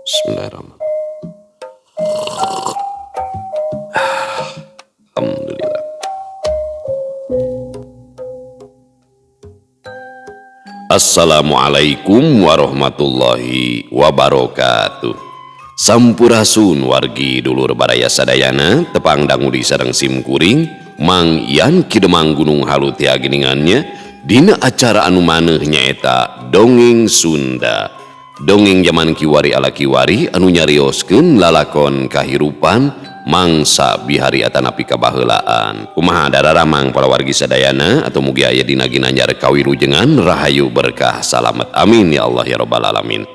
Bismillahirrahmanirrahim. Alhamdulillah. Assalamualaikum warahmatullahi wabarakatuh. Sampurasun wargi dulur baraya sadayana, tepang dangudi sareng sim kuring Mang Yan Ki Demang Gunung Halu tia geningannya dina acara anu maneuh nyaeta Dongeng Sunda. Dongeng zaman kiwari ala kiwari anu nyarioskeun lalakon kahirupan mangsa bihari atanapi kabaheulaan. Kumaha dararamang para wargi sadayana atau mugi aya dina ginanjar kawilujengan rahayu berkah salamet, amin ya Allah ya rabbal alamin.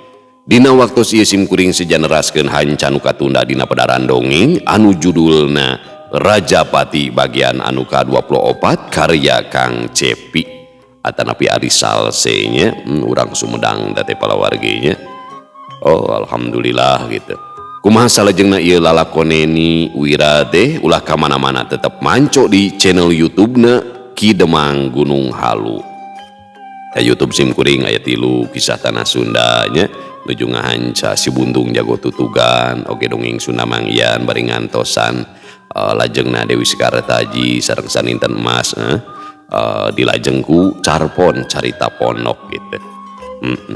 Dina waktu ieu sim kuring sejaneraskeun hanca nu katunda dina pedaran dongeng anu judulna Rajapati bagian anu ka-24 karya Kang Cepi atanapi Ari Salse nya, urang Sumedang teh palawarginya. Oh, alhamdulillah gitu. Kumaha salajengna ieu lalakon Neni Wira teh ulah ka mana-mana, tetep manco di channel YouTube-na Ki Demang Gunung Halu. Ya, YouTube sim kuring aya 3 kisah tanah Sunda nya, nuju ngahanca si Buntung jago tutugan, oge dongeng Sunda Mang Ian bari ngantosan, lajengna Dewi Sekartaji sareng Saninten Emas, dilajengku carpon carita ponok gitu.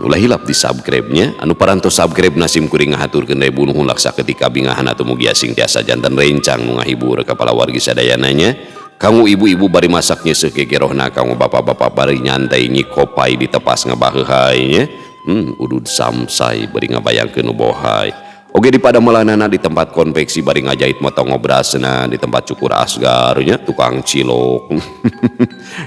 Ulah hilap di subscribe-nya, anu parantos subscribe na sim kuring ngahaturkeun ribu nuhun laksa ketika bingahan atau mugi asing tiasa janten rencang nu ngahibur ka palawargi sadayananya. Kanggo ibu-ibu bari masak nyeuseuh gegerohna, kanggo bapak-bapak bari nyantai nyikopai di tepas ngabaheuhai nya. Udud samsai bari ngabayangkeun nu bohai. Oge di padamelanana di tempat konveksi bari ngajahit motong ngobrasna, di tempat cukur asgar nya, tukang cilok.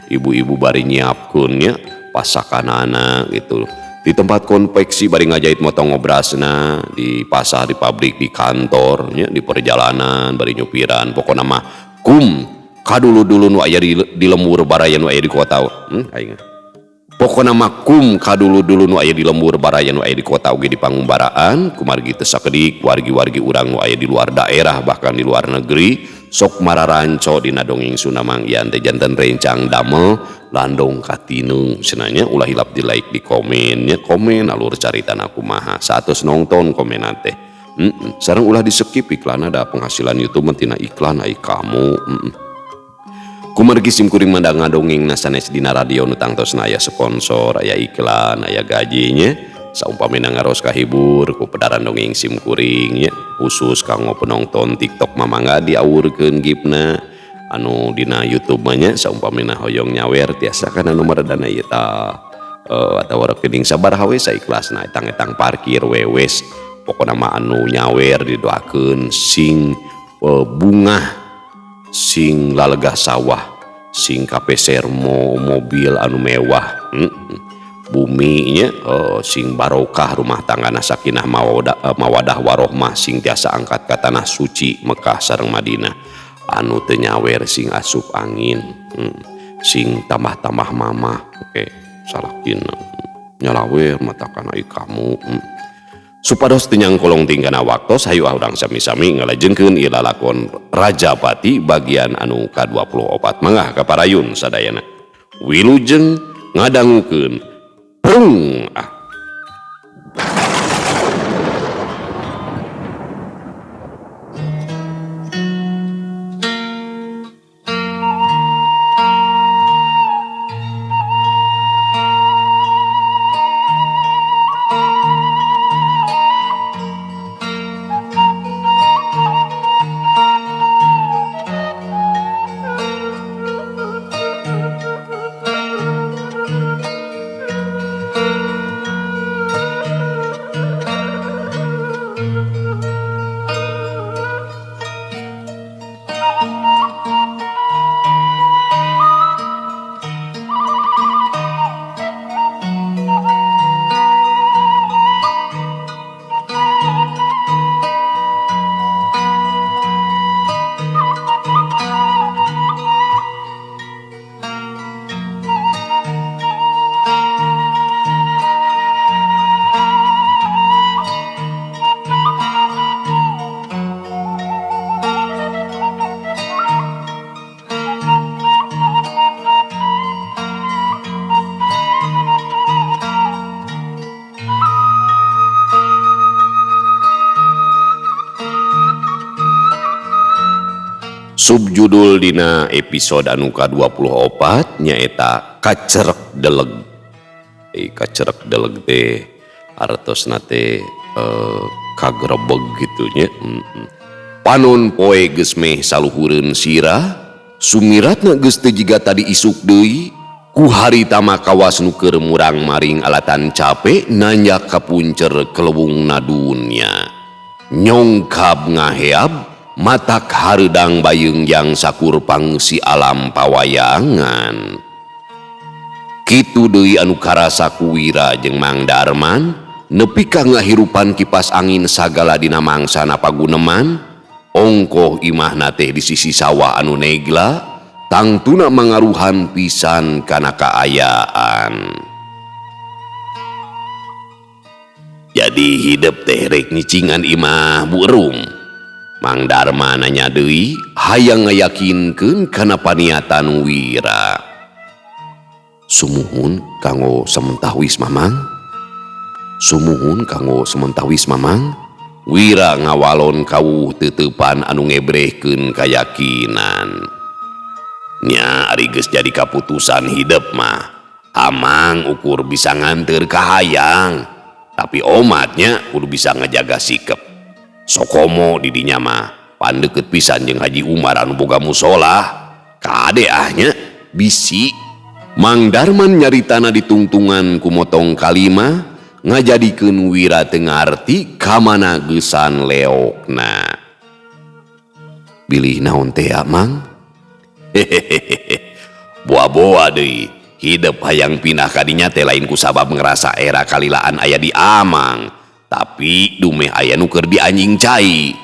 Ibu-ibu bari nyiapkeun nya pasakanana gitu. Di tempat konveksi bari ngajahit motong ngobrasna, di pasar, di pabrik, di kantor nya, di perjalanan bari nyupiran, pokona mah kum kadulu-dulu nu aya di lembur baraya nu aya di kota. Aing. Pokona mah kum kadulu-dulu nu aya di lembur baraya nu aya di kota oge di pangumbaraan, kumargi teu sakedik wargi-wargi urang nu aya di luar daerah bahkan di luar negeri sok mararanco dina dongeng Sunda Mang Ian teh janten rencang damel landong katineng cenah nya. Ulah hilap di like, di komen nya, komen alur caritana kumaha saatos nonton komen teh. Sareng ulah di skip iklan, ada penghasilan YouTube mah tina iklan ai kamu. Kumargi sim kuring mah ngadongeng na sanes dina radio nu tangtosna aya sponsor, aya iklan, aya gajinya. Saumpamina ngaros kahibur ku pedaran dongeng sim kuring nya, khusus kanggo penonton TikTok mah mangga diawurkeun gipna anu dina YouTube mah nya. Saumpamina hoyong nyawer tiasa kana nomor dana ieu tah, atawa rekening sabaraha we saikhlasna, etang-etang parkir we wes. Pokona mah anu nyawer didoakeun sing bungah, sing lalegah sawah, sing kapeser mobil anu mewah, bumi nya, sing barokah rumah tanggana sakinah mawadah warohmah, sing tiasa angkat ka tanah suci Mekah sareng Madinah. Anu teu nyawer sing asup angin, sing tambah-tambah mamah. Oke, salakina nyalawer mata kana kamu. Supados teu nyangkolong tingkana waktos, hayu ah urang sami-sami ngalajengkeun ieu lalakon Rajapati bagian anu ka-24. Mangga kaparayun sadayana. Wilujeng ngadangukeun. Prung ah. Subjudul dina episode anu ka-24 nyaeta Kacerek Deleg. Kacerek deleg teh artosna teh kagrebeg gitu nya. Panon poe geus meh saluhureun sirah, sumiratna geus teu jiga tadi isuk deui. Ku harita mah kawas nu keur murang-maring alatan cape nanjak ka puncer kelewungna dunya. Nyongkab ngaheab matak hareudang bayeungjang sakur pangsi alam pawayangan. Kitu deui anu karasa ku Wira jeung Mang Darman nepi ka ngahirupan kipas angin sagala dina mangsana paguneman, ongkoh imahna teh di sisi sawah anu negla, tangtuna mangaruhan pisan kana kaayaan. Jadi hidep teh rek nyicingan imah Bu Erum. Mang Darman nanya deui hayang ngayakinkeun kana paniatan Wira. Sumuhun kanggo samentawis Mamang. Sumuhun kanggo samentawis Mamang. Wira ngawalon kawuh teteupan anu ngebrehkeun kayakinan. Nya ari geus jadi kaputusan hidep mah, Amang ukur bisa nganteur ka hayang, tapi omatnya kudu bisa ngajaga sikep. Sokomo didinya mah pandeket pisan jeung Haji Umar anu boga musola. Kade ahnya bisi. Mang Darman nyaritana ditungtungan ku motong kalima ngajadikeun Wira teu ngarti ka mana geusan leokna. Bilih naon teh Mang? Hehehe. Boa-boa deui hidep hayang pindah ka dinya teh lain ku sabab ngerasa era kalilaan aya di Amang, tapi dumeh aya nu keur di anjing cai.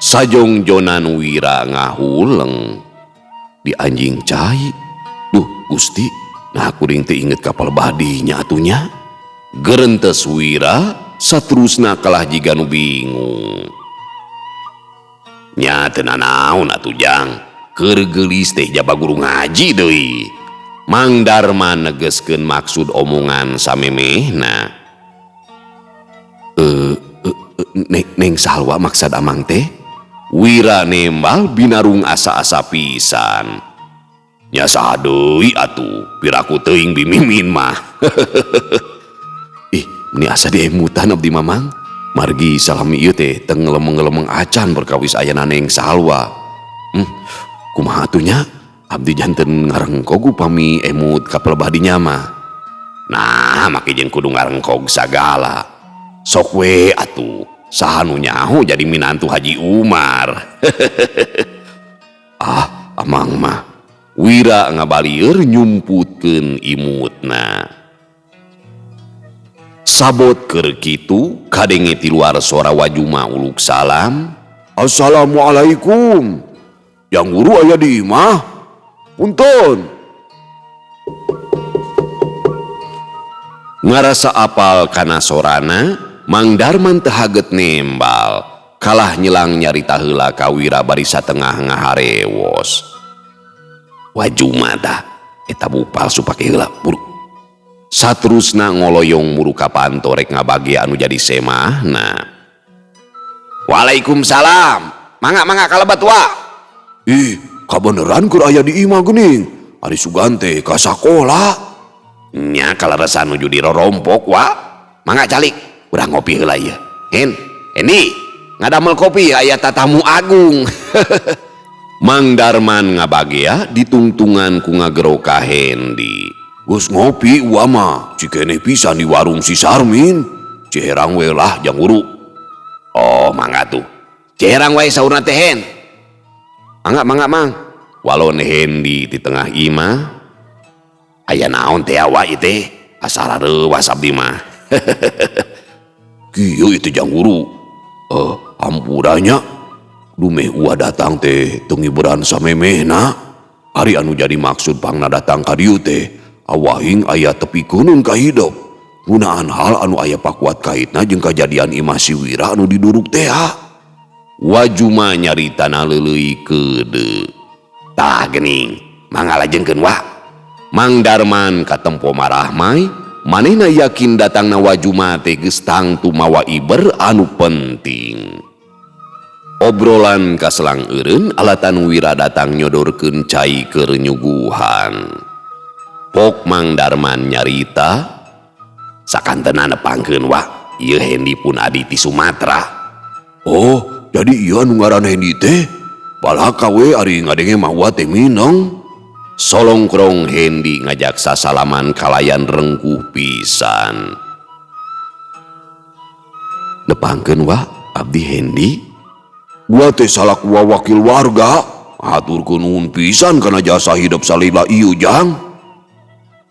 Sajongjonan Wira ngahuleng di anjing cai. Duh Gusti, nah kuring teu inget kapal badinya atunya. Gerentes Wira saterusna kalah jiga nu bingung. Nya teu nanaon atuh Jang, keur geulis teh jaba guru ngaji deui. Mang Darman negeskeun maksud omongan samemehna. Neng Salwa maksad Amang teh? Wira nembal binarung asa-asa pisan. Nya saha deui atuh, piraku teuing bimimin mah. Ih, meni asa diemutan abdi Mamang. Margi salami ieu teh teu ngelemeng-ngelemeng acan perkawis ayana Neng Salwa. Kumaha atuh nya? Abdi janten ngarengkog upami emut ka pelebah dinya mah. Nah, make jeung kudu ngarengkog sagala. Sok we atuh, saha nu nyaho jadi minantu Haji Umar. Ah, Amang mah. Wira ngabalieur nyumputkeun imutna. Sabot keur kitu kadenge ti luar sora Wajuma uluk salam. Assalamualaikum. Yang guru aya di imah. Punten. Ngarasa apal kana sorana, Mang Darman teu haget nembal. Kalah nyelang nyarita heula ka Wira bari satengah ngaharewos. Wajuma tah eta buuk palsu pake heula buru. Saterusna ngoloyong muru ka panto rek ngabage anu jadi semahna. Waalaikumsalam. Mangga mangga kalebet wa. Ih, kabeneran keur aya di imah geuning. Ari sugan teh ka sakola. Nya kaleresan nuju dirorompok wa. Mangga calik, urang ngopi heula ieu. Hen, Hendi, ngadamel kopi aya tatamu agung. Mang Darman ngabagea ditungtungan ku ngagero ka Hendi. Geus ngopi uwa mah, cikeneh pisan di warung si Sarmin. Ciherang we lah jang guru. Oh, mangga tuh. Ciherang wae saurna teh Hen. Mangga mangga mang. Walon Hendi di tengah imah. Aya naon teh awa ieu teh? Asa rareuwas abdi mah. Kieu ieu teh jang guru. Hampuranya. Dumeh uwa datang teh teu ngiberan samemehna. Ari anu jadi maksud pangna datang ka dieu teh awahing aya tepikeunun ka hidep. Gunaan hal anu aya pakuat kaitna jeung kajadian imah si Wira anu diduruk teh. Wajuma nyaritana leuleuy keudeu. Tah geuning, mangga lajengkeun wa. Mang Darman katempo marahmai, manehna yakin datangna Wajuma teh geus tangtu mawa iber anu penting. Obrolan kaselang eureun alatan Wira datang nyodorkeun cai keur nyuguhan. Pok Mang Darman nyarita sakantena nepangkeun wa ieu Hendi pun adi ti Sumatera. Oh, jadi ieu anu ngaran Hendi teh? Balaka we ari ngadenge mah wa teh mineng. Solongkrong Hendi ngajak sasalaman kalayan rengkuh pisan. Nepangkeun wa abdi Hendi. Gua teh salaku wakil warga. Haturkeun nuhun pisan kana jasa hidup salila ieu jang.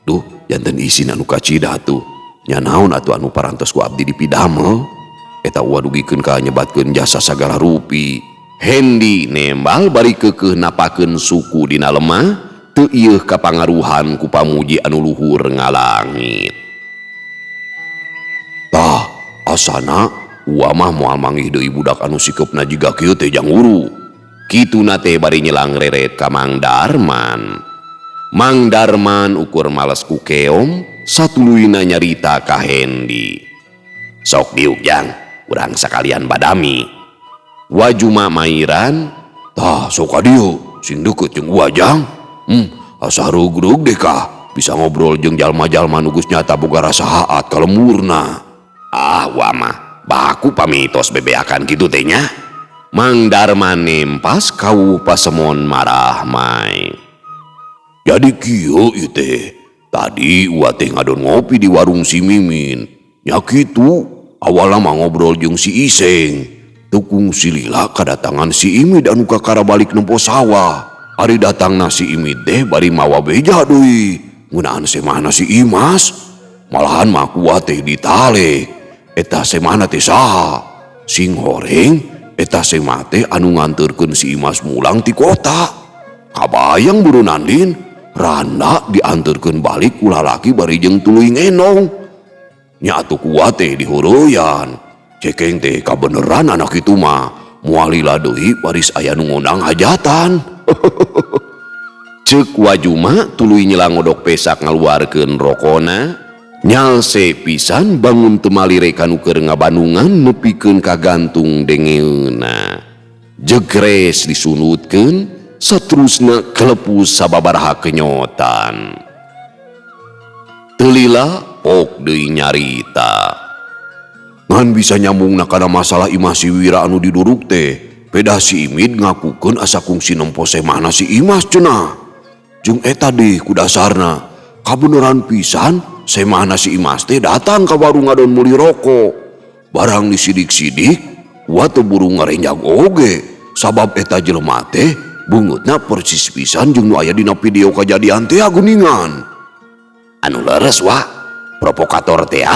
Duh, janten isin anu kacida atuh. Nya naon atuh anu parantos ku abdi dipidamel. Eta uwa dugikeun ka nyebatkeun jasa sagala rupi. Hendi nembal bari keukeuh napakeun suku dina lemah, teu ieuh kapangaruhan ku pamuji anu luhur ngalangit. Tah, asana uwa mah moal manggih deui budak anu sikeupna jiga kieu teh jang guru. Kituna teh bari nyelang reret ka Mang Darman. Mang Darman ukur males ku keom, satuluyna nyarita ka Hendi. Sok diuk jang, urang sakalian badami. Wajuma mairan, tah sok ka dieu, sing deukeut jeung uwa jang. Asa rugrug deh kah, bisa ngobrol jeung jalma-jalma nu geus nyata boga rasa haat ka lemurna. Ah, wa mah baku pamitos bebeakan kitu teh nya. Mang Darman nempas kawuh pasemon marahmai. Jadi kieu ieu teh, tadi uwa teh ngadon ngopi di warung si Mimin. Nya kitu, awalna mah ngobrol jeung si Iseng. Tukung si Lila kadatangan si Imid anu kakara balik nempo sawah. Ari datangna si Imid teh bari mawa beja deui. Ngeunaan semahna si Imas. Malahan mah kuat teh ditale. Eta semahna teh saha? Sing horeng eta semah teh anu nganterkeun si Imas mulang ti kota. Kabayang buru Nandin, randa dianterkeun balik ku lalaki bari jeung tuluy ngenong. Nya atuh kuat teh dihoroyan. Cekeng teh kabeneran anak itu mah. Moal lila deui baris aya nu ngondang hajatan. Ceuk Wajuma tuluy nyelang ngodok pesak ngaluarkeun rokona. Nyalse pisan bangun temalire kanu keur ngabandungan nepikeun kagantung dengeuna. Jegres disunutkeun saterusna kelepus sababaraha kenyotan. Teu lila pok deui nyarita. Ngan bisa nyambungna kana masalah imah si Wira anu diduruk teh. Pedah si Imid ngakukeun asa kungsi nempo semahna si Imas cenah. Jeung eta deui ku dasarna. Kabeneran pisan semahna si Imas teh datang ka warung ngadon meuli rokok. Barang disidik-sidik, wa teu buru ngarenjag oge. Sabab eta jelema teh beungeutna persis pisan jeung nu aya dina video kajadian teh geuningan. Anu leres wa, provokator teh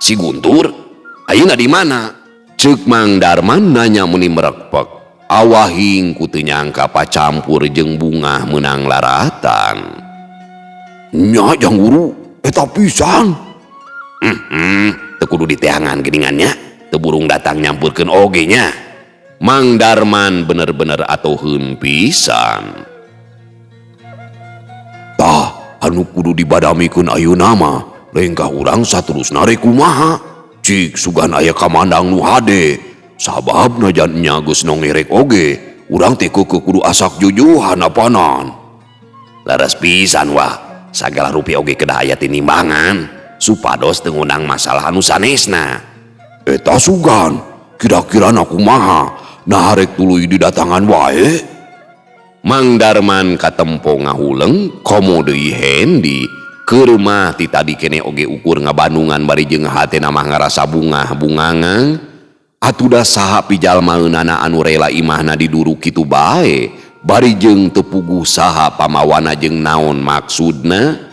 si Guntur. Ayeuna di mana? Ceuk Mang Darman nanya meuni merekpek. Awahing ku teu nyangka pacampur jeung bungah meunang laratan. Nya jang guru, eta pisan. Teu kudu diteangan geuningan nya, teu burung datang nyampurkeun oge nya. Mang Darman bener-bener atoheun pisan. Tah, anu kudu dibadamikeun ayeuna mah, lengkah urang saterusna rek kumaha? Cik sugan aya kamandang nu hade. Sabab najan nya geus nongerek oge, urang teh keukeuh kudu asak jujuhan apanan. Leres pisan wah, sagala rupi oge kedah aya tinimbangan supados teu ngundang masalah anu sanesna. Eta sugan, kira-kira na kumaha? Nah rek tuluy didatangan wae. Mang Darman katempo ngahuleng komo deui Hendi. Keur mah ti tadi kene oge ukur ngabandungan bari jeung hatena mah ngarasa bungah bungangang. Atuh da saha pijalmaeunana anu rela imahna diduruk kitu bae, bari jeung teu puguh saha pamawana jeung naon maksudna.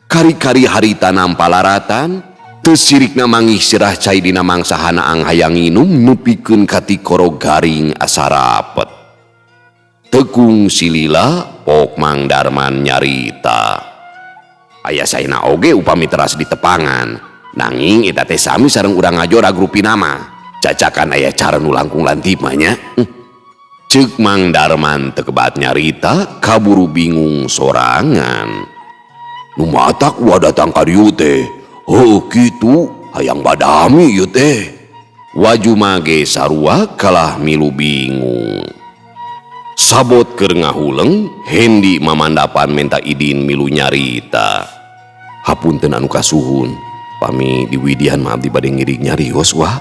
Kari-kari harita nampa laratan, teu sirikna mangih sirah cai dina mangsa hanaang hayang nginum nepikeun ka tikoro garing asa rapet. Tekung silila pok Mang Darman nyarita. Aya saena oge upami teras ditepangan, nanging eta teh sami sareng urang ngajora grupina mah. Cacakan aya cara nu langkung lantip mah nya. Ceuk Mang Darman teu kebat nyarita, kaburu bingung sorangan. Nu matak wa datang ka dieu teh. Heuh kitu, hayang badami ieu teh. Wajuma ge sarua kalah milu bingung. Sabot keur ngahuleng, Hendi mamandapan menta idin milu nyarita. Hapunten anu kasuhun, pami diwidian mah abdi bade ngiring nyarios wah.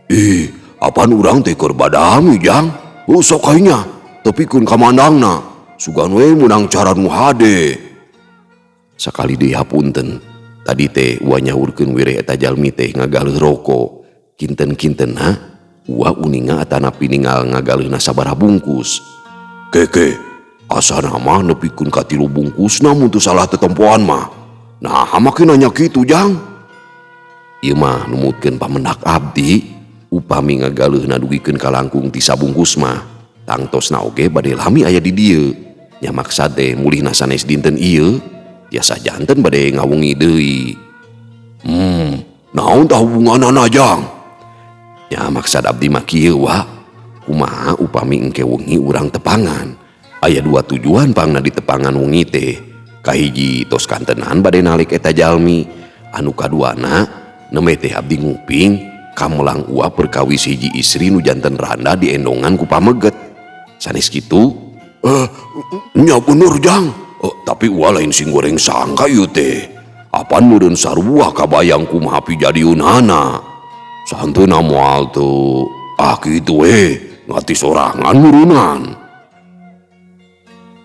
Ih, apan urang teh keur badami jang? Oh, sok nya, tepikeun ka mandangna. Sugan we meunang cara nu hade. Sakali deui hapunten, tadi teh Uwa nyaurkeun wire eta jalmi teh ngagaleuh rokok. Kinten-kintenna Uwa uninga atanapi ningal ngagaleuhna sabaraha bungkus. Keke, asana mah nepikeun ka 3 bungkusna mun teu salah tetempoan mah. Nah, make nanya kitu jang. Ieu mah numutkeun pamendak abdi, upami ngagaleuhna dugikeun ka langkung ti sabungkus mah, tangtosna oge bade lami aya di dieu. Nya maksad teh mulihna sanes dinten ieu, tiasa janten bade ngawengi deui. Naon tah hubunganana jang? Nya maksad abdi mah kieu wa, kumaha upami engke wengi urang tepangan. Aya 2 tujuan pangna di tepangan wengi teh. Kahiji tos kantenan bade nalik eta jalmi, anu kaduana nembe teh abdi nguping kamelang Uwa perkawis hiji istri nu janten randa diendongan ku pameget. Sanes kitu? Nya bener jang. Tapi Uwa lain sing goreng sangka ieu teh. Apan meureun sarua kabayang kumaha pijadieunana. Santeuna moal teu ah kitu we, ngati sorangan meureunnan.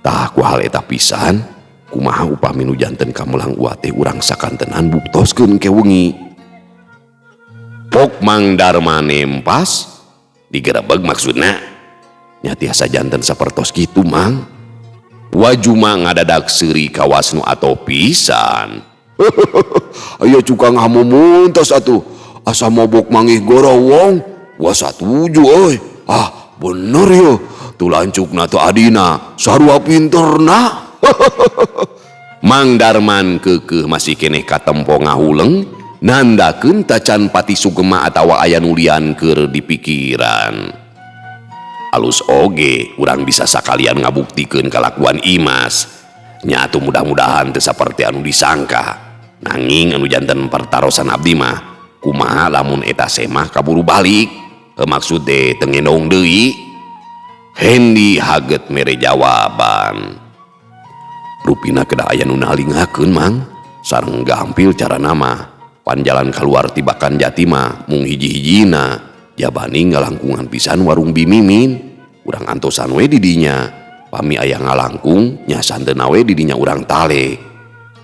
Tah ku hal eta pisan, kumaha upami nu janten kamelang Uwa teh urang sakantenan buktoskeun ke wengi. Pok Mang Darma nempas digerebeg maksudna. Nya tiasa janten sapertos kitu Mang. Wajuma ngadadak seuri kawas nu atoh pisan. Aya cukang hamumuntas atuh. Asa mobok mangih gorowong, wah satuju euy. Ah, bener yo. Tu lancukna tu adina, sarua pinterna. Mang Darman keukeuh masih keneh katempo ngahuleng, nandakeun tacan pati sugema atawa aya nu lian keur dipikiran. Alus oge urang bisa sakalian ngabuktikeun kalakuan Imas. Nya atuh mudah-mudahan teu saperti anu disangka. Nanging anu janten pertarosan abdi mah kumaha lamun eta semah kaburu balik. Maksud teh teu ngendong deui. Hendi haget mere jawaban. Rupina kedah aya nu nalingakeun Mang, sareng gampil carana mah. Panjalan kaluar tibakan jati mah mung hiji-hijina, jabani ngalangkungan pisan warung Bimimin. Urang antosan we di dinya. Pami aya ngalangkung nya santeuna we di dinya urang tale.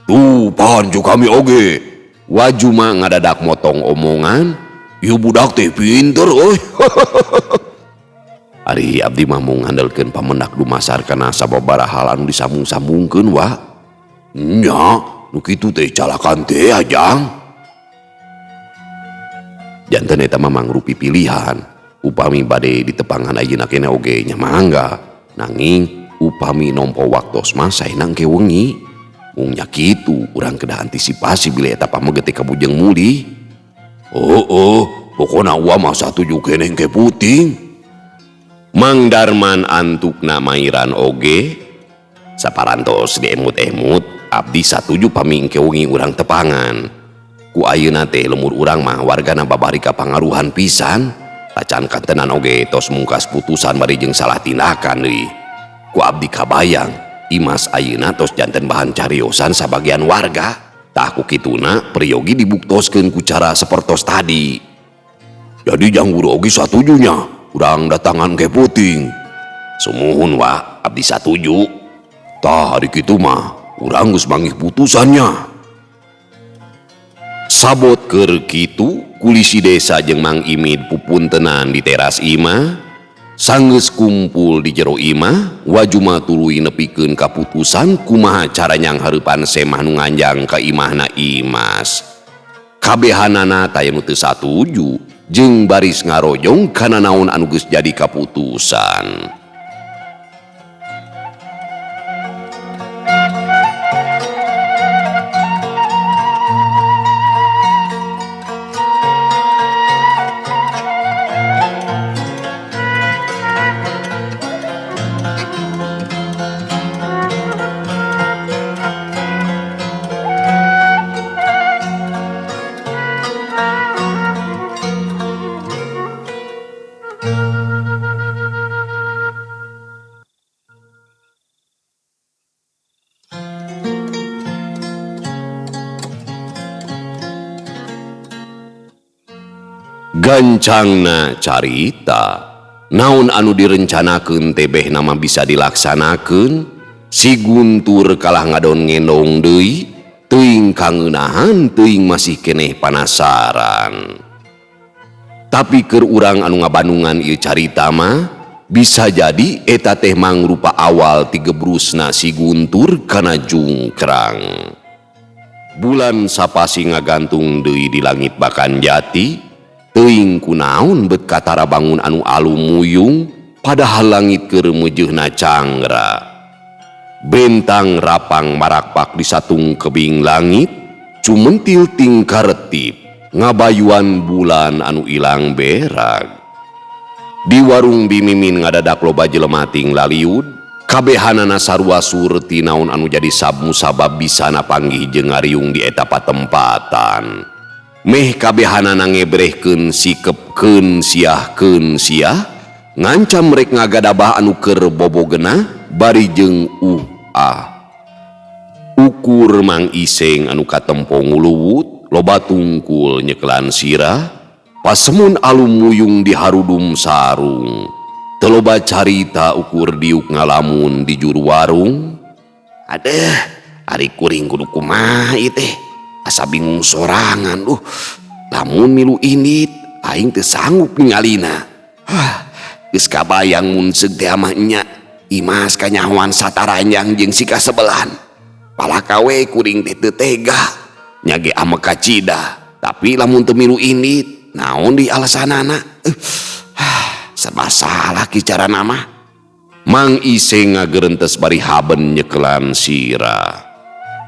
Tuh pan ju kami oge. Wajuma ngadadak motong omongan, ieu budak teh pinter euy. Ari abdi mah mung ngandelkeun pamendak dumasar kana sababaraha hal anu disambung-sambungkeun wa. Nya, nu kitu teh calakan teh ajang. Janten eta mah mangrupi pilihan. Upami bade ditepangan ayeuna keneh oge nya mangga. Nanging upami nompo waktos mah saena engke wengi. Mung nya kitu urang kedah antisipasi bilih eta pameget teh kabujeng mulih. Oh, pokona Uwa mah satuju keneh engke puting. Mang Darman antukna mairan oge saparantos diemut-emut abdi satuju pami engke wengi urang tepangan. Ku ayeuna teh lemur urang mah wargana babari kapangaruhan pisan. Tacan kantenan oge tos mungkas putusan bari jeung salah tindakan deui. Ku abdi kabayang Imas ayeuna tos janten bahan cariosan sabagian warga. Tah ku kituna priyogi dibuktoskeun ku cara sapertos tadi. Jadi jang guru oge satujunya urang datangan ke puting. Sumuhun wa abdi satuju. Tah hari kitu mah urang geus mangih putusannya. Sabot keur kitu kulisi desa jeung Mang Imid pupuntenan di teras imah. Sanggeus kumpul di jero imah, Wajuma tuluy nepikeun kaputusan kumaha cara nyanghareupan semah nu nganjang ka imahna Imas. Kabehanana taya nu teu satuju jeung baris ngarojong kana naon anu geus jadi kaputusan. Gancangna carita, naon anu direncanakeun teh behna mah bisa dilaksanakeun, si Guntur kalah ngadon ngendong deui, teuing kangeunahan teuing masih keneh panasaran. Tapi keur urang anu ngabandungan ieu carita mah, bisa jadi eta teh mangrupa awal ti gebrusna si Guntur kana jungkrang. Bulan sapasi ngagantung deui di langit bakan jati, teuing kunaon bet katara bangun anu alum muyung, padahal langit keur meujeuhna canggra. Bentang rapang marakpak di satung kebing langit, cumentil tingkaretip, ngabayuan bulan anu ilang berag. Di warung Bimimin ngadadak loba jelema ting laliud, kabehanana sarua surti naon anu jadi sab musabab bisana panggih jeung ngariung di eta patempatan. Meh kabehanana ngebrehkeun sikepkeun siahkeun siah, ngancam rek ngagadabah anu keur bobogena bari jeung ah. Ukur Mang Iseng anu katempo nguluwut, loba tungkul nyekelan sirah, pasemun alum muyung di harudum sarung. Teu loba carita ukur diuk ngalamun di juru warung. Adeh, ari kuring kudu kumaha ieu teh? Asa bingung sorangan duh. Lamun milu indit, aing teu sanggup ningalina. Hah, geus kabayang mun seug teh mah nya. Imas kanyahoan sataranjang jeung si kasebelan. Palaka we kuring teh teu tega. Nya ge ambek kacida, tapi lamun teu milu indit, naon di alasanana? Serba salah ki carana mah. Mang Iseng ngagerentes bari haben nyekelan sirah.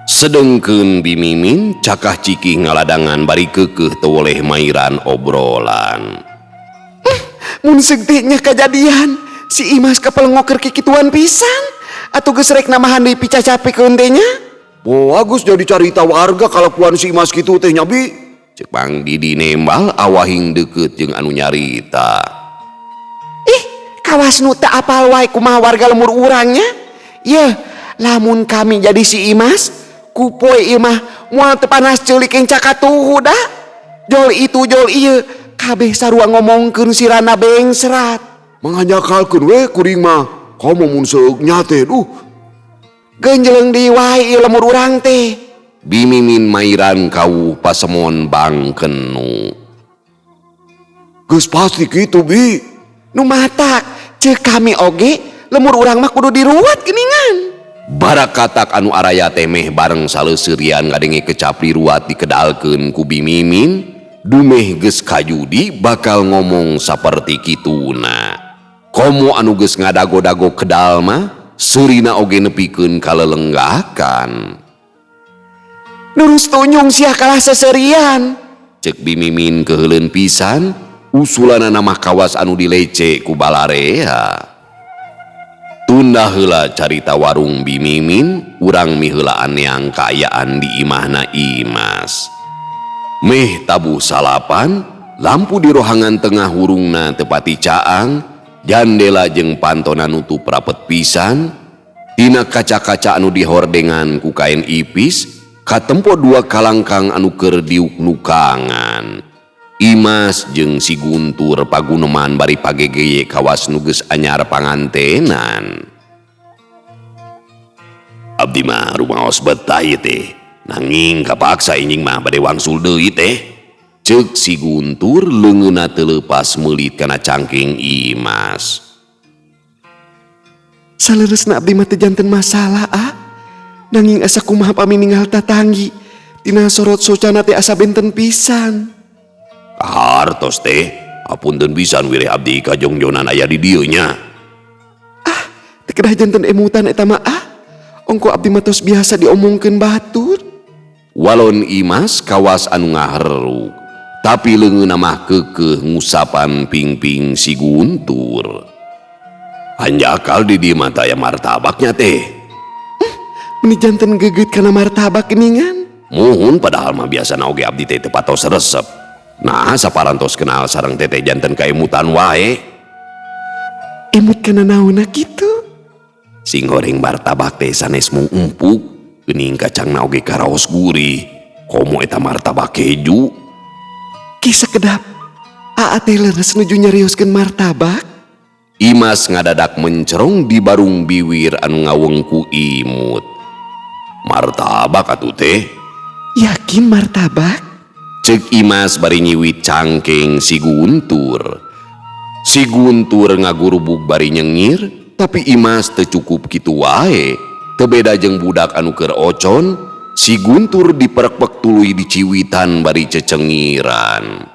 Sedengkeun Bimimin cakah cikih ngaladangan bari keukeuh teu woleh mairan obrolan. Mun seug teh nya kajadian, si Imas kapelengok keur kikituan pisan. Atuh geus rek namahan deui picacapikeun teh nya. Boa geus jadi carita warga kalakuan si Imas kitu teh nya bi. Ceuk Mang Didi nembal awahing deukeut jeung anu nyarita. Ih, kawas nu teu apal wae kumaha warga lembur urang nya. Yeuh, lamun kami jadi si Imas, ku poe ieu mah moal teu panas ceulik enca katuhu da. Jol itu jol ieu, kabeh sarua ngomongkeun sirana bengsrat. Manghanjakalkeun we kuring mah. Komo mun seueuk nya teh duh. Genjeleng deui wae ieu lembur urang teh. Bimimin mairan kawuh pasemon bangkenu. Geus pasti kitu bi. Nu matak ceuk kami oge lemur urang mah kudu diruat geuningan. Barakatak anu araya teh meh bareng saleuseurian ngadenge kecap diruat dikedalkeun ku Bimimin, dumeh geus kajudi bakal ngomong saperti kituna. Komo anu geus ngadago-dago kedal mah seurina oge nepikeun kalelenggakan. Nurus tunyung sia kalah seserian. Ceuk Bimimin keheuleun pisan, usulanana mah kawas anu dilece ku balarea. Tunda heula carita warung Bimimin, urang miheulaan neang kaayaan di imahna Imas. Meh tabuh salapan, lampu di rohangan tengah hurungna teu pati caang, jandela jeung pantona nutup rapet pisan, tina kaca-kaca anu dihordengan ku kain ipis, katempo dua kalangkang anu keur diuk nukangan. Imas jeung si Guntur paguneman bari pagegeye kawas nu geus anyar pangantenan. Abdi mah rumaos betah ieu teh, nanging kapaksa injing mah bade wangsul deui teh. Ceuk si Guntur leungeunna teu leupas meulit kana cangking Imas. Saleresna abdi mah teu janten masalah ah. Nanging asa kumaha pami ninggal tatanggi tina sorot socana teh asa benten pisan. Kahartos teh, apunten pisan wireh abdi kajongjonan aya di dieu nya. Ah, teu kedah janten emutan eta mah ah. Ongko abdi mah tos biasa diomongkeun batur. Walon Imas kawas anu ngaheruk, tapi leungeunna mah keukeuh ngusapan pingping si Guntur. Hanjakal di dieu mah taya martabaknya teh. Meni janten geget kana martabak geuningan. Muhun padahal mah biasana oge abdi teh teu patos resep. Nah, saparantos kenal sareng teteh janten kaemutan wae. Emut kana naonna kitu? Sing goreng martabak teh sanes mung empuk, geuning kacangna oge karaos gurih. Komo eta martabak keju. Ki sakedap. Aa teh leres nuju nyarioskeun martabak. Imas ngadadak mencerong di barung biwir anu ngaweng ku imut. Martabak atuh teh. Yakin martabak? Cek Imas bari nyiwit cangkeng si Guntur. Si Guntur ngagurubug bari nyengir, tapi Imas teu cukup kitu wae. Teu beda jeung budak anu keur ocon, si Guntur diperekpek tuluy diciwitan bari cecengiran.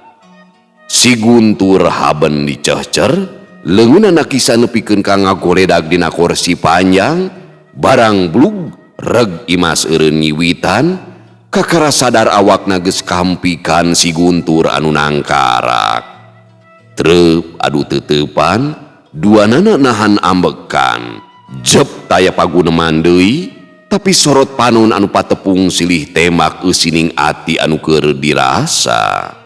Si Guntur haben dicehcer, leungeunna nakisan nepikeun ka ngagoledag dina kursi panjang, barang blug reg Imas eureun nyiwitan, kakara sadar awakna geus kampikan si Guntur anu nangkarak. Treup adu teteupan, duanana nahan ambekan. Jep taya paguneman deui, tapi sorot panon anu patepung silih tembak eusining ati anu keur dirasa.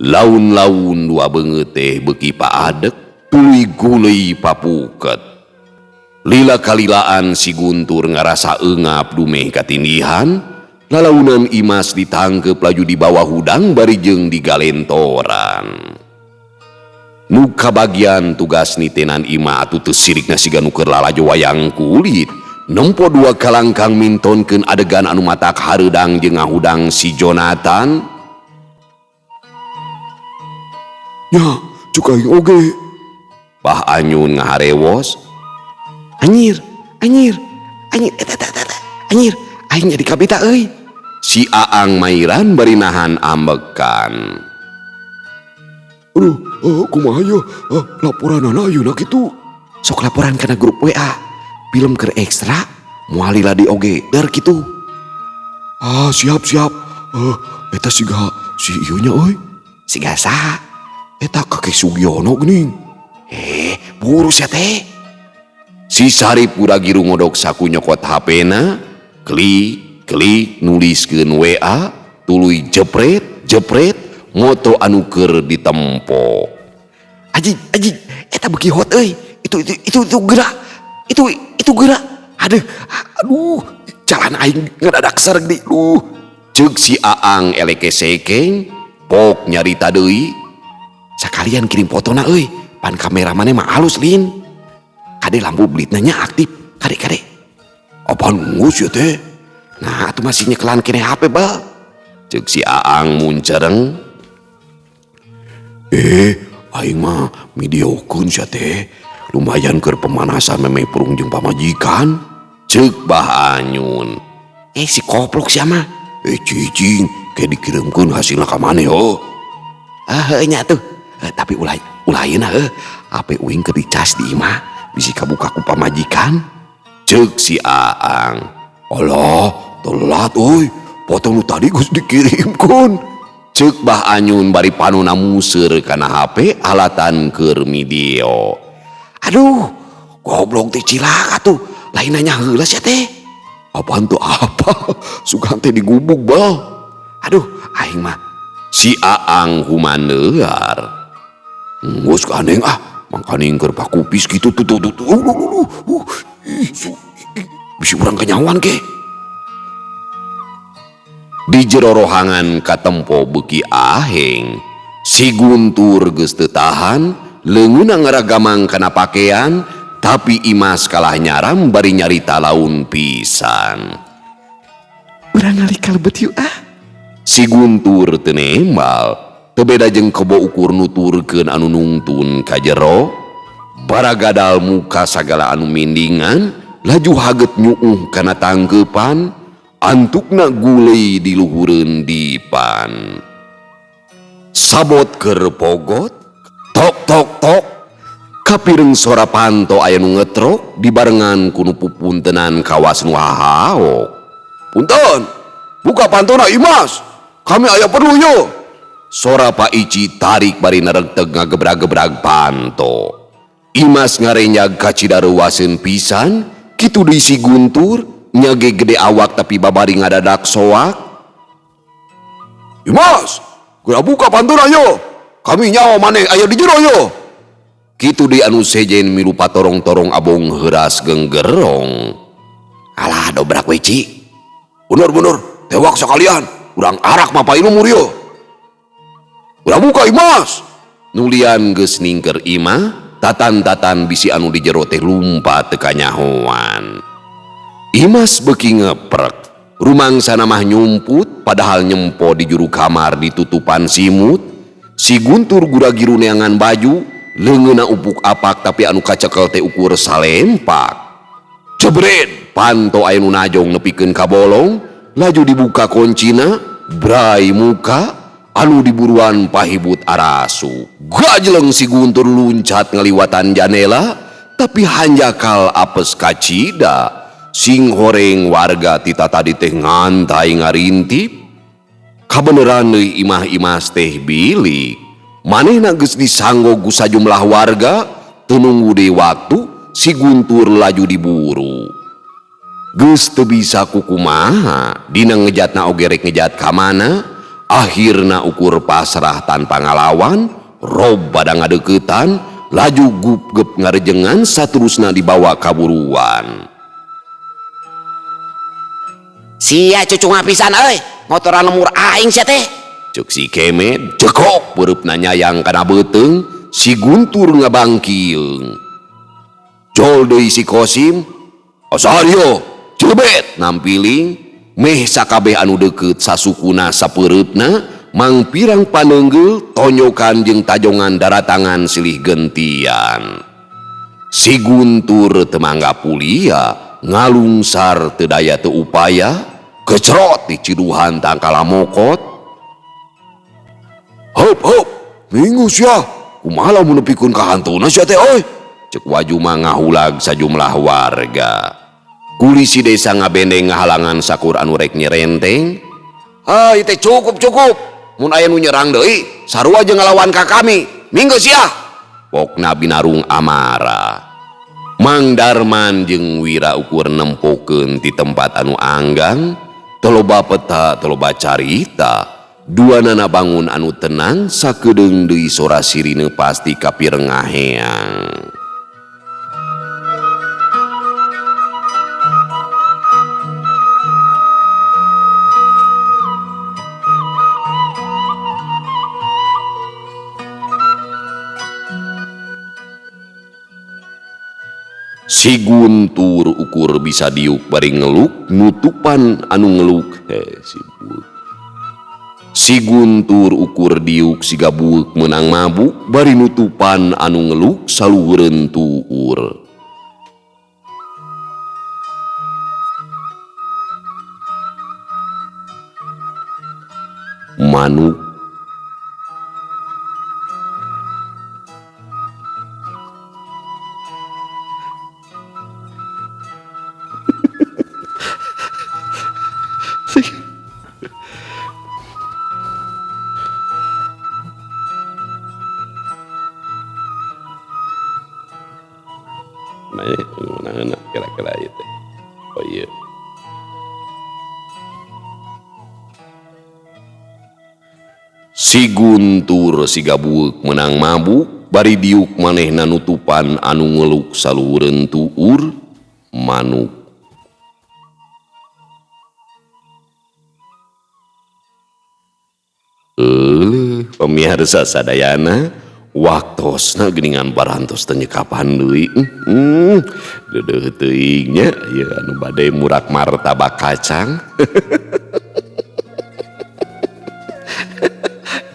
Laun-laun dua beungeut teh beuki paadek, tuluy guleuy papuket. Lila kalilaan si Guntur ngarasa eungap dumeh katindihan, lalaunan Imas ditangkep laju dibawa hudang bari jeung digalentoran. Nu kabagian tugas nitenan Ima atuh teu sirikna siga nu keur lalajo wayang kulit. Nempo dua kalangkang mintonkeun adegan anu matak hareudang jeung ngahudang si Jonathan. Nya, cuk aing oge. Bah Anyun ngaharewos. Anjir, anjir, anjir, eta, eta, eta, anjir, aing jadi kabita euy. Si Aang mairan bari nahan ambekan. Aduh, kumaha yeuh? Laporanana ayeuna kitu. Sok laporan kana grup WA. Film keur ekstra, moal lila di oge der kitu. Ah, siap siap. Eta siga si ieu nya euy. Siga saha? Eta kakek Sugiono geuning. Buru sia teh. Si Sarip gura-giru ngodok saku nyokot HP-na, klik klik nuliskeun WA, tuluy jepret jepret moto anu keur ditempo. Aji, aji, eta beuki hot euy. Itu itu itu itu gerak. Itu gerak. Aduh, aduh, jalan aing ngadadak sareng di. Duh. Ceuk si Aang eleke sekeng, pok nyarita deui. Sakalian kirim fotona euy. Pan kamera maneh mah halus lin. Kade lampu blitna nya aktif. Kade kade. Apaan geus ya teh? Nah, atuh masih nyekelan kene HP bal. Ceuk si Aang muncereng. Aing mah videokeun sia teh. Lumayan keur pemanasan memeh purung jeung pamajikan. Ceuk Bah Anyun. Si koplok sia mah. Cicing, ke dikirimkeun hasilna ka maneh heuh. Ah, heuh nya atuh. Tapi ulah ulaheuna heuh. HP uing keur dicas di imah, bisi kabuka ku pamajikan. Ceuk si Aang. Alah, telat euy. Foto nu tadi geus dikirimkeun. Ceuk Bah Anyun bari panona museur kana HP alatan keur video. Aduh, goblok teh cilaka tuh. Lain nanya heula sia teh. Apaan tuh apa? Sugan teh digubuk bal. Aduh, aing mah. Si Aang humaneuar. Geus kaneng ah, mangkaning keur pakupis kitu tuh tuh tuh. Bisi urang kanyawan ke. Di jero rohangan katempo beuki aheng. Si Guntur geus teu tahan, leungeunna ngaragamang kana pakaian, tapi Imas kalah nyaram bari nyarita laun pisan. Urang ngalih kalebet yuk ah. Si Guntur teu nembal, teu beda jeung kebo ukur nuturkeun anu nungtun ka jero. Baragadal muka sagala anu mindingan, laju haget nyuuh kana tangkeupan, antukna gulei di luhureun dipan. Sabot keur pogot, tok tok tok, kapireng sora panto aya nu ngetrok dibarengan ku nu pupuntenan kawas nu hahaok. Punten, buka pantona Imas, kami aya perlu yo. Sora Pak Ici tarik bari naregteg ngagebrag-gebrag panto. Imas ngarenyag kacidaruwaseun pisan, kitu deui si Guntur, nyage gede awak tapi babari ngadadak soak. Imas, geura buka pantona yo. Kami nyawa maneh aya di jero yo. Kitu deui anu sejen milu patorong-torong abong heuras genggerong. Alah dobrak we Ci. Bener-bener, tewak sekalian. Urang arak mah painumur yo. Ulah buka Imas. Nulian geus ningker imah, tatan-tatan bisi anu di jero teh lumpat teu kanyahoan. Imas beuki ngeprek. Rumangsana mah nyumput padahal nyempo di juru kamar ditutupan simut. Si Guntur gura-giru neangan baju, leungeunna upuk apak tapi anu kacekel teh ukur salempak. Jebret, panto aya nu najong nepikeun ka bolong, laju dibuka kuncina, brai muka, anu diburuan pahibut arasu. Gajleng si Guntur luncat ngaliwatan janela, tapi hanjakal apes kacida. Sing horeng warga tita tadi teh ngantai ngarintip. Kabeneran deui imah Imas teh bilik. Manehna geus disanggo ku sajumlah warga, teu nunggu deui waktu, si Guntur laju diburu. Geus teu bisa kukumaha, dina ngejatna oge rek ngejat ka mana, akhirna ukur pasrah tanpa ngalawan, rob pada ngadeuketan, laju gup-gep ngarejengan saterusna dibawa kaburuan. Sia cucunga pisan euy, motoran lemur aing sia teh. Ceuk si Kemet, jekok peureupna nyayang kana beuteung, si Guntur ngabangkieung. Jol deui si Kosim, asario, cebet nampiling, meh sakabeh anu deukeut sasukuna sapeureupna, mangpirang panenggel, tonyokan jeung tajongan daratangan silih gentian. Si Guntur teu mangga pulia, ngalungsar teu daya teu upaya, kecerot di ciduhan tangkala mokot. Heup heup, minggu sia, kumaha lamun nepikeun ka hantuna sia teh euy? Ceuk Wajuma ngahulag sajumlah warga. Kulisi desa ngabendeng ngahalangan sakur anu rek nyerenteng. Ah, ieu teh cukup cukup. Mun aya nu nyerang deui, sarua jeung ngalawan ka kami. Minggu sia. Pokna binarung amara. Mang Darman jeung Wira ukur nempokeun ti tempat anu anggang, teu loba peta, teu loba carita. Dua nana bangun anu tenang, sakedeung deui sora sirine pasti kapirengaheang. Si Guntur ukur bisa diuk bari ngeluk nutupan anu ngeluk. Si buuk. Si Guntur ukur diuk siga buuk menang mabuk bari nutupan anu ngeluk saluhureun tuur. Manuk kira-kira itu. Oh iya. Si Guntur siga bueuk menang mabuk bari diuk manehna nutupan anu ngeluk saluhureun tuur manuk. Pemirsa sadayana, waktosna geuningan barantos teh nyekapan deui. Deudeuh teuing nya ieu anu bade murak martabak kacang.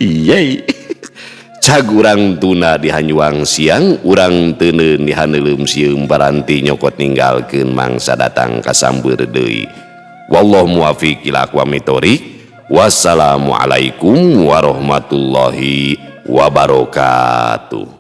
Yeay. Cag urang tuna di hanyuang siang, urang teuneun di haneuleum sieum baranti nyokot ninggalkeun mangsa datang kasambeur deui. Wallahu muwaffiq ila aqwamit thoriq. Wassalamualaikum warahmatullahi wabarakatuh.